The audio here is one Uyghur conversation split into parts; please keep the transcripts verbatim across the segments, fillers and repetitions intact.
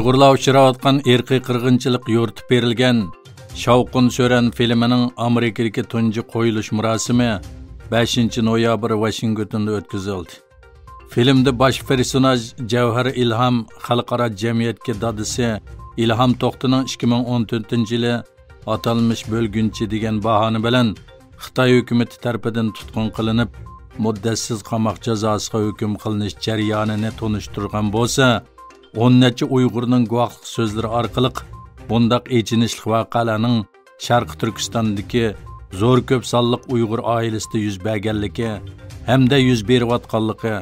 ئۇيغۇرلار ئۇچراۋاتقان ئىرقىي قىرغىنچىلىق يورۇتۇپ بېرىلگەن شاۋقۇن سۈرەن فىلىمىنىڭ ئامېرىكىدىكى تۇنجى قويۇلۇش مۇراسىمى بەشىنچى نويابىر ۋاشىنگتوندا ئۆتكۈزۈلدى. فىلىمدا باش پېرسوناژ جەۋھەر ئىلھام خەلقئارا جەمئىيەتكە دادىسى ئىلھام توختىنىڭ ئىككى مىڭ ئون تۆتىنچى يىلى ئاتالمىش بۆلگۈنچى دېگەن باھانە بىلەن خىتاي ھۆكۈمىتى تەرىپىدىن تۇتقۇن قىلىنىپ، مۇددەتسىز قاماق جازاسىغا ھۆكۈم قىلىنىش جەريانىنى تونۇشتۇرغان بولسا، ئون نەچچە ئۇيغۇرنىڭ گۇۋاھلىق سۆزلىرى ئارقىلىق بۇنداق ئېچىنىشلىق ۋەقەلەرنىڭ شەرقىي تۈركىستاندىكى زور كۆپ سانلىق ئۇيغۇر ئائىلىسىدە يۈز بەرگەنلىكى ھەمدە يۈز بېرىۋاتقانلىقى،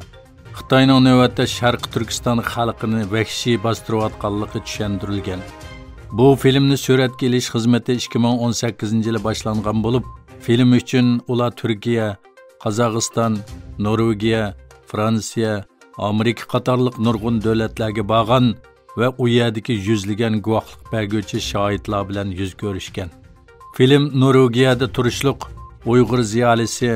خىتاينىڭ نۆۋەتتە شەرقىي تۈركىستان خەلقىنى ۋەھشىي باستۇرۇۋاتقانلىقى چۈشەندۈرۈلگەن. بۇ فىلىمنى سۈرەتكە ئېلىش خىزمىتى ئىككى مىڭ ئون سەككىزىنچى يىلى باشلانغان بولۇپ، فىلىم ئۈچۈن ئۇلار تۈركىيە، قازاقىستان، نورۋېگىيە، فرانسىيە، ئامېرىكا قاتارلىق نۇرغۇن دۆلەتلەرگە بارغان ۋە ئۇ يەردىكى يۈزلىگەن گۇۋاھلىق بەرگۈچى شاھىتلار بىلەن يۈز كۆرۈشكەن. فىلىم نورۋېگىيەدە تۇرۇشلۇق ئۇيغۇر زىيالىيسى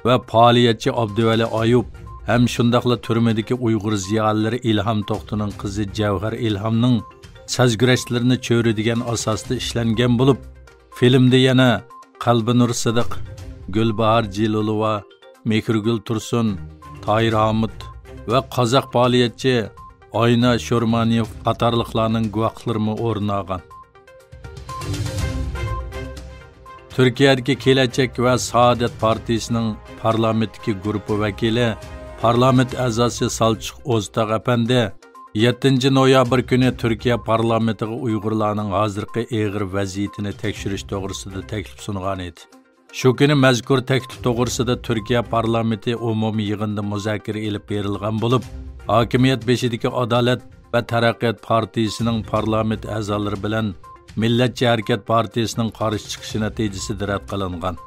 ۋە پائالىيەتچى ئابدۇۋەلى ئايۇپ ھەم شۇنداقلا تۈرمىدىكى ئۇيغۇر زىيالىيلىرى ئىلھام توختىنىڭ قىزى جەۋھەر ئىلھامنىڭ سەزگۈرەشلىرىنى چۆرىدىگەن ئاساستا ئىشلەنگەن بولۇپ، فىلىمدە يەنە قەلبىنۇر سىدىق، گۈلباھار جېلىلوۋا، مېھرىگۈل تۇرسۇن، تاھىر ھامۇت ۋە قازاق پائالىيەتچى ئاينا شورمانىيېف قاتارلىقلارنىڭ گۇۋاھلىرىمۇ ئورۇن ئالغان. تۈركىيەدىكى كېلەچەك ۋە سائادەت پارتىيىسىنىڭ پارلامېنتتىكى گۇرۇپپا ۋەكىلى، پارلامېنت ئەزاسى سالچۇق ئوزتاغ ئەپەندى يەتتىنچى نويابىر كۈنى تۈركىيە پارلامېنتىغا ئۇيغۇرلارنىڭ ھازىرقى ئېغىر ۋەزىيىتىنى تەكشۈرۈش توغرىسىدا تەكلىپ سۇنغان ئىدى. شۇ كۈنى مەزكۇر تەكلىپ توغرىسىدا تۈركىيە پارلامېنتى ئومۇمىي يىغىنىدا مۇزاكىرە ئېلىپ بېرىلغان بولۇپ، ھاكىمىيەت بېشىدىكى ئادالەت ۋە تەرەققىيات پارتىيىسىنىڭ پارلامېنت ئەزالىرى بىلەن مىللەتچى ھەرىكەت پارتىيىسىنىڭ قارشى چىقىشى نەتىجىسىدە رەت قىلىنغان.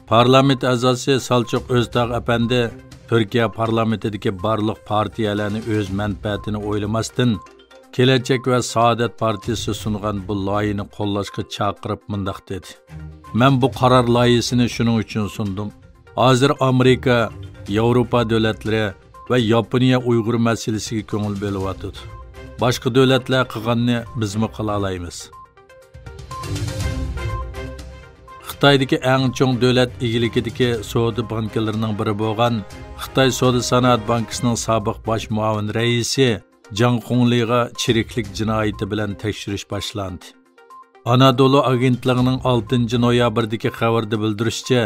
پارلامېنت ئەزاسى سالچۇق ئۆزتاغ ئەپەندى تۈركىيە پارلامېنتىدىكى بارلىق پارتىيەلەرنى ئۆز مەنپەئەتىنى ئويلىماستىن، كېلەچەك ۋە سائادەت پارتىيىسى سۇنغان بۇ لايىھىنى قوللاشقا چاقىرىپ مۇنداق دېدى: مەن بۇ قارار لايىھىسىنى شۇنىڭ ئۈچۈن سۇندۇم. ھازىر ئامېرىكا، ياۋروپا دۆلەتلىرى ۋە ياپونىيە ئۇيغۇر مەسىلىسىگە كۆڭۈل بۆلۈۋاتىدۇ. باشقا دۆلەتلەر قىلغاننى بىزمۇ قىلالايمىز. خىتايدىكى ئەڭ چوڭ دۆلەت ئىگىلىكىدىكى سودا بانكىلىرىنىڭ بىرى بولغان خىتاي سودا سانائەت بانكىسىنىڭ سابىق باش مۇئاۋىن رەئىسى جاڭ خۇڭلىغا چىرىكلىك جىنايىتى بىلەن تەكشۈرۈش باشلاندى. ئانادولۇ ئاگېنتلىقىنىڭ ئالتىنچى نويابىردىكى خەۋىرىدە بىلدۈرۈشىچە،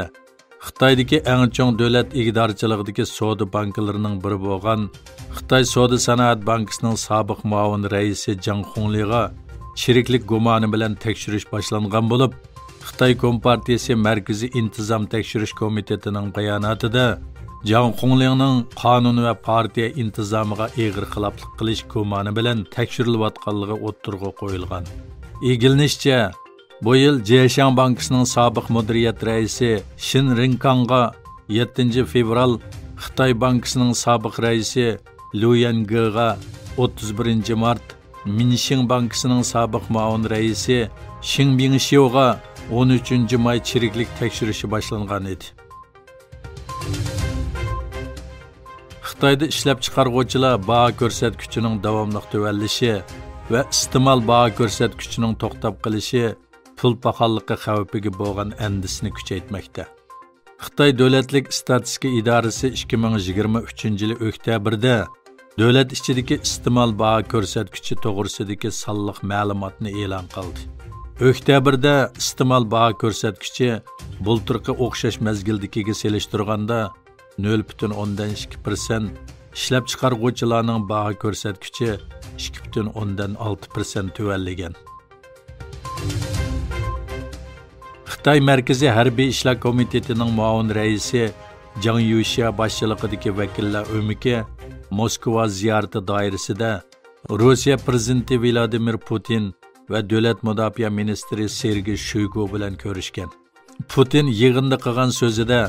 خىتايدىكى ئەڭ چوڭ دۆلەت ئىگىدارچىلىقىدىكى سودا بانكىلىرىنىڭ بىرى بولغان خىتاي سودا سانائەت بانكىسىنىڭ سابىق مۇئاۋىن رەئىسى جاڭ خۇڭلىغا چىرىكلىك گۇمانى بىلەن تەكشۈرۈش باشلانغان بولۇپ، خىتاي كومپارتىيىسى مەركىزىي ئىنتىزام تەكشۈرۈش كومىتېتىنىڭ باياناتىدا جاڭ خۇڭلىڭنىڭ قانۇن ۋە پارتىيە ئىنتىزامىغا ئېغىر خىلاپلىق قىلىش گۇمانى بىلەن تەكشۈرۈلۈۋاتقانلىقى ئوتتۇرىغا قويۇلغان. ئىگىلىنىشىچە، بۇ يىل جيەشياڭ بانكىسىنىڭ سابىق مۇدىرىيەت رەئىسى شىن رىنكاڭغا، يەتتىنچى فېۋرال خىتاي بانكىسىنىڭ سابىق رەئىسى ليۇ يەنگېغا، ئوتتۇز بىرىنچى مارت مىنشىڭ بانكىسىنىڭ سابىق مۇئاۋىن رەئىسى شىڭ بىڭشيۇغا، ئون ئۈچىنچى ماي چىرىكلىك تەكشۈرۈشى باشلانغان ئىدى. خىتايدا ئىشلەپچىقارغۇچىلار باھا كۆرسەتكۈچىنىڭ داۋاملىق تۆۋەنلىشى ۋە ئىستېمال باھا كۆرسەتكۈچىنىڭ توختاپ قېلىشى پۇل پاخاللىقى خەۋپىگە بولغان ئەندىشىسىنى كۈچەيتمەكتە. خىتاي دۆلەتلىك ئىستاتىستىكا ئىدارىسى ئىككى مىڭ يىگىرمە ئۈچىنچى يىلى ئۆكتەبىردە دۆلەت ئىچىدىكى ئىستېمال باھا كۆرسەتكۈچى توغرىسىدىكى سانلىق مەلۇماتنى ئېلان قىلدى. ئۆكتەبىردە ئىستېمال باھا كۆرسەتكۈچى بۇلتۇرقى ئوخشاش مەزگىلدىكىگە سېلىشتۇرغاندا نۆل پۈتۈن ئوندىن ئىككى پىرسەنت، ئىشلەپچىقارغۇچىلارنىڭ باھا كۆرسەتكۈچى ئىككى پۈتۈن ئوندىن ئالتە پىرسەنت تۆۋەنلىگەن. خىتاي مەركىزىي ھەربىي ئىشلار كومىتېتىنىڭ مۇئاۋىن رەئىسى جاڭ يۈشيا باشچىلىقىدىكى ۋەكىللەر ئۆمىكى موسكۋا زىيارىتى دائىرىسىدە روسىيە پىرېزىدېنتى ۋلادىمىر پۇتىن ۋە دۆلەت مۇداپىئە مىنىستىرى سېرگېي شويگۇ بىلەن كۆرۈشكەن. پۇتىن يىغىندا قىلغان سۆزىدە،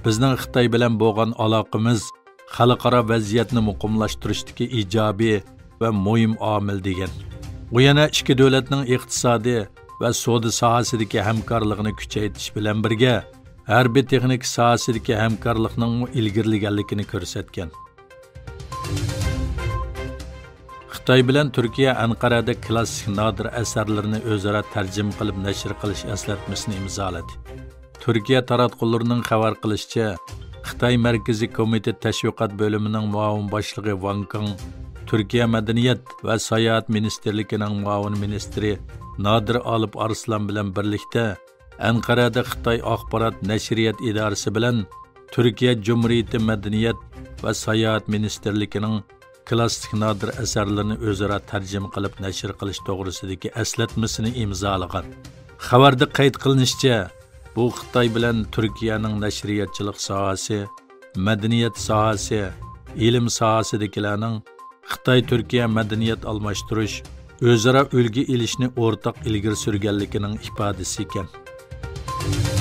بىزنىڭ خىتاي بىلەن بولغان ئالاقىمىز خەلقئارا ۋەزىيەتنى مۇقىملاشتۇرۇشتىكى ئىجابىي ۋە مۇھىم ئامىل دېگەن. ئۇ يەنە ئىككى دۆلەتنىڭ ئىقتىسادىي ۋە سودا ساھەسىدىكى ھەمكارلىقىنى كۈچەيتىش بىلەن بىرگە، ھەربىي تېخنىكا ساھەسىدىكى ھەمكارلىقنىڭمۇ ئىلگىرىلىگەنلىكىنى كۆرسەتكەن. خىتاي بىلەن تۈركىيە ئەنقەرەدە كلاسسىك نادىر ئەسەرلىرىنى ئۆزئارا تەرجىمە قىلىپ نەشر قىلىش ئەسلەتمىسىنى ئىمزالىدى. تۈركىيە تاراتقۇلىرىنىڭ خەۋەر قىلىشىچە، خىتاي مەركىزىي كومىتېت تەشۋىقات بۆلۈمىنىڭ مۇئاۋىن باشلىقى ۋاڭ كېڭ، تۈركىيە مەدەنىيەت ۋە ساياھەت مىنىستىرلىكىنىڭ مۇئاۋىن مىنىستىرى نادىر ئالىپ ئارسلان بىلەن بىرلىكتە ئەنقەرەدە خىتاي ئاخبارات نەشرىيات ئىدارىسى بىلەن تۈركىيە جۇمھۇرىيىتى مەدەنىيەت ۋە ساياھەت مىنىستىرلىكىنىڭ كلاسسىك نادىر ئەسەرلىرىنى ئۆزئارا تەرجىمە قىلىپ نەشر قىلىش توغرىسىدىكى ئەسلەتمىسىنى ئىمزالىغان. خەۋەردە قەيت قىلىنىشىچە، بۇ خىتاي بىلەن تۈركىيەنىڭ نەشرىياتچىلىق ساھەسى، مەدەنىيەت ساھەسى، ئىلىم ساھەسىدىكىلەرنىڭ خىتاي-تۈركىيە مەدەنىيەت ئالماشتۇرۇش، ئۆزئارا ئۈلگە ئېلىشنى ئورتاق ئىلگىرى سۈرگەنلىكىنىڭ ئىپادىسى ئىكەن.